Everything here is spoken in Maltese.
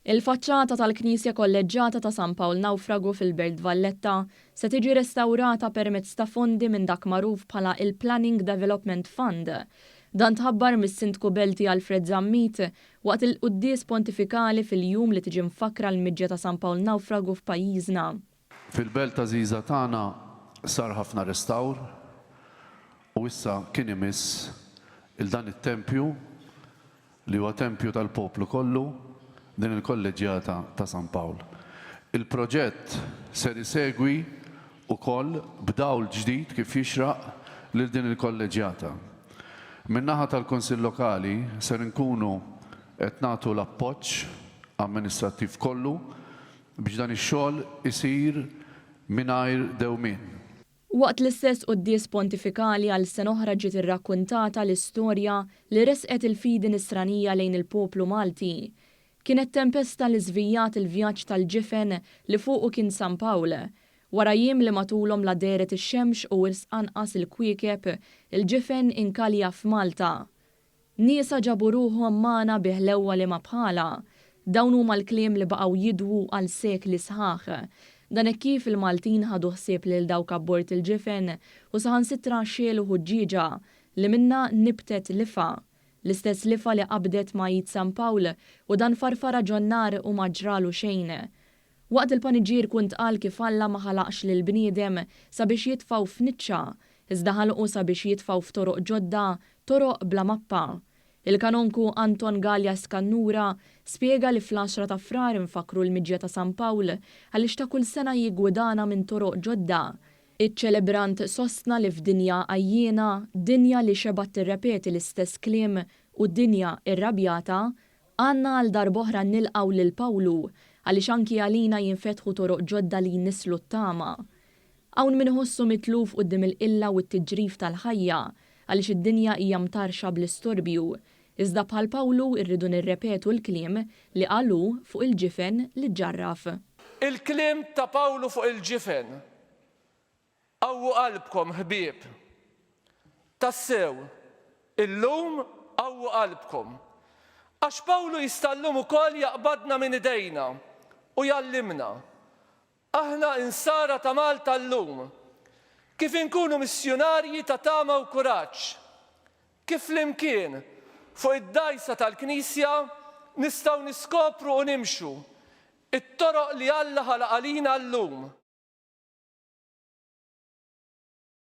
Il-faċċata tal-Knisja Kolleġġata ta' San Pawl Nawfragu fil-Belt Valletta se tiġi restawrata permezz ta' fondi minn dak magħruf bħala il-Planning Development Fund. Dan tħabbar mis-Sindku Belti Alfred Zammit waqt il-quddies pontifikali fil-jum li tiġi mfakkra l-miġja ta' San Pawl Nawfragu f'pajjiżna. Fil-belt għażiża tagħna sar ħafna restawr u issa kien imiss 'il dan it-tempju li huwa tempju tal-poplu kollu, din il-Kolleġġjata ta' San Pawl. Il-proġett ser isegwi wkoll b'dawl ġdid kif jixraq lil din il-Kolleġġjata. Min-naħa tal-Kunsill Lokali ser inkunu qed nagħtu l-appoġġ amministrattiv kollu biex dan ix-xogħol isir mingħajr dewmien. Waqt l-istess quddies pontifikali għal sena oħra ġiet irrakkuntata l-istorja li ressqet il-fidi nisranija lejn il-poplu Malti. Kienet tempesta li żvijat il-vjaġġ tal-ġifen li fuqu kien San Pawl. Wara jiem li matulhom la dehret ix-xemx u wisq anqas il-kwiekeb, il-ġifen inkalja f'Malta. Niesha ġabu ruħhom magħna bi ħlewwa liema bħalha. Dawn huma l-kliem li baqgħu jidwu għal sekli sħaħ. Dan hekk kif il-Maltin ħadu ħsieb lil dawk abbord il-ġifen u saħansitra xegħlu ħuġġieġa li minnha nibtet lifgħa. L-istess lifgħa li qabdet ma' id San Pawl u dan farfarha ġon-nar u ma ġralu xejn. Waqt il-paniġierku ntqal kif Alla ma ħalaqx lill-bniedem sabiex jitfgħu f'niċċa, iżda ħalqu sabiex jitfgħu f'toroq ġodda, toroq bla mappa. Il-Kanonku Anton Galea Scannura spjega li fl-għaxra ta' Frar infakkru l-miġja ta' San Pawl għaliex ta' kull sena jiggwidana minn toroq ġodda. Iċ-ċelebrant sostna li f'dinja għajjiena, dinja li xebgħet tirrepeti l-istess kliem u dinja irrabjata, Għandna għal darb'oħra nilqgħu lil Pawlu għaliex anki għalina jinfetħu toroq ġodda li jnisslu t-tama. Hawn min iħossu mitluf quddiem il-qilla u t-tiġrif tal-ħajja għaliex id-dinja hija mtarrxa bl-istorbju. Iżda bħal Pawlu rridu nirrepetu l-kliem li qal hu fuq il-ġifen li ġġarraf. Il-kliem ta' Pawlu fuq il-ġifen. Qawwu qalbkom, ħbieb. Tassew, illum qawwu qalbkom. Għax Pawlu jista' llum ukoll jaqbadna minn idejna u jgħallimna. Aħna Insara ta' Malta llum, kif inkunu missjunarji ta' tama u kuraġġ, kif flimkien, fuq id-dgħajsa tal-Knisja, nistgħu niskopru u nimxu t-toroq li Alla ħalaq għalina llum.